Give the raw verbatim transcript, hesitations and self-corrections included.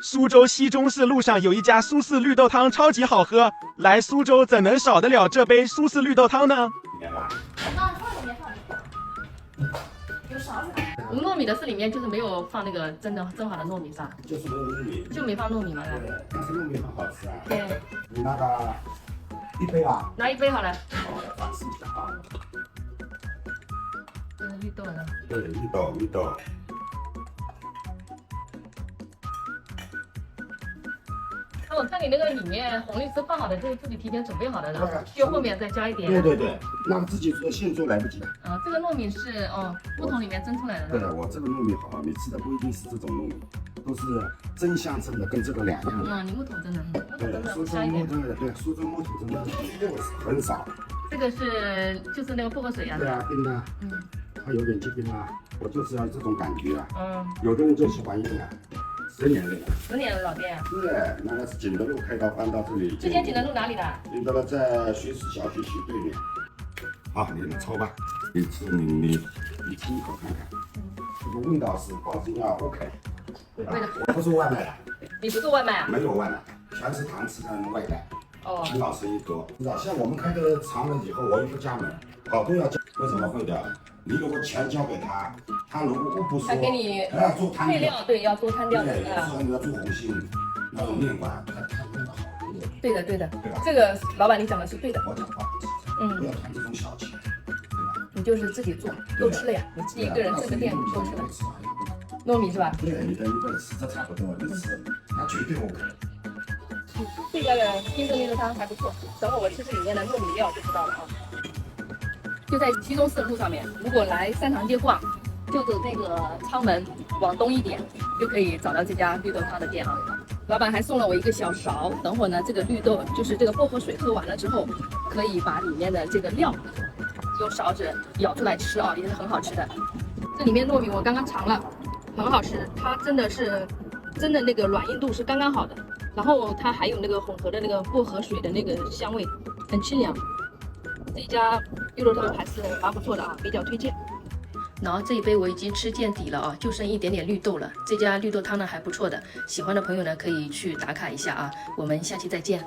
苏州西中市路上有一家苏式绿豆汤，超级好喝。来苏州怎能少得了这杯苏式绿豆汤呢？有勺子。无糯米的是里面就是没有放那个蒸的蒸好的糯米是吧？就是没有糯米，就没放糯米嘛。对，但是糯米很好吃啊。对，你那个一杯啊，拿一杯好了。好，我来尝试一下啊。这是绿豆的。对，绿豆，绿豆。那我看你那个里面红绿是放好的，就是自己提前准备好的，然后对啊就后面再加一点。对对对，那自己做现做来不及的。啊，这个糯米是哦，木桶里面蒸出来的。对，我这个糯米好，你吃的不一定是这种糯米，都是蒸箱蒸的，跟这个两样的。嗯，你木桶蒸的，木桶蒸的，对，苏州香一点。木头的，对，苏州木头蒸的很少。这个是就是那个薄荷水啊。对啊，冰的，嗯它有点结冰啊，我就是要这种感觉啊。嗯，有的人就喜欢硬啊，十年了。十年的老店啊。对，那个是景德路开到搬到这里。之前景德路哪里的？景德路在学士小学斜对面。好，你来抽吧，你吃你你你亲口看看，这个味道是保证要 OK。对吧？对的。我不做外卖的，你不做外卖啊？没有外卖，全是糖吃的外带。哦，很老生意多，知道？像我们开的长了以后，我又不加盟，好多要加，为什么会的？你如果钱交给他，他如果不说，他给你哎，做摊子，配料，对，要做摊料的对，啊。做那个做红心，那种面馆，他他那个好多的，对的对的，对吧？这个老板你讲的是对的。我讲话，嗯不要贪这种小钱，对吧？你就是自己做，都吃了呀，你自己一个人这个店都吃了。糯米是吧？对，你跟一个人吃这差不多，你吃，那绝对 OK。这家的冰镇绿豆汤还不错，等会儿我吃吃里面的糯米料就知道了啊。就在西中市路上面，如果来三长街逛，就走那个阊门往东一点，就可以找到这家绿豆汤的店啊。老板还送了我一个小勺，等会儿呢，这个绿豆就是这个薄荷水喝完了之后，可以把里面的这个料用勺子舀出来吃啊，也是很好吃的。这里面糯米我刚刚尝了，很好吃，它真的是真的那个软硬度是刚刚好的，然后它还有那个混合的那个薄荷水的那个香味，很清凉。这家绿豆汤还是蛮不错的啊，比较推荐。然后这一杯我已经吃见底了啊，就剩一点点绿豆了。这家绿豆汤呢还不错的，喜欢的朋友呢可以去打卡一下啊。我们下期再见。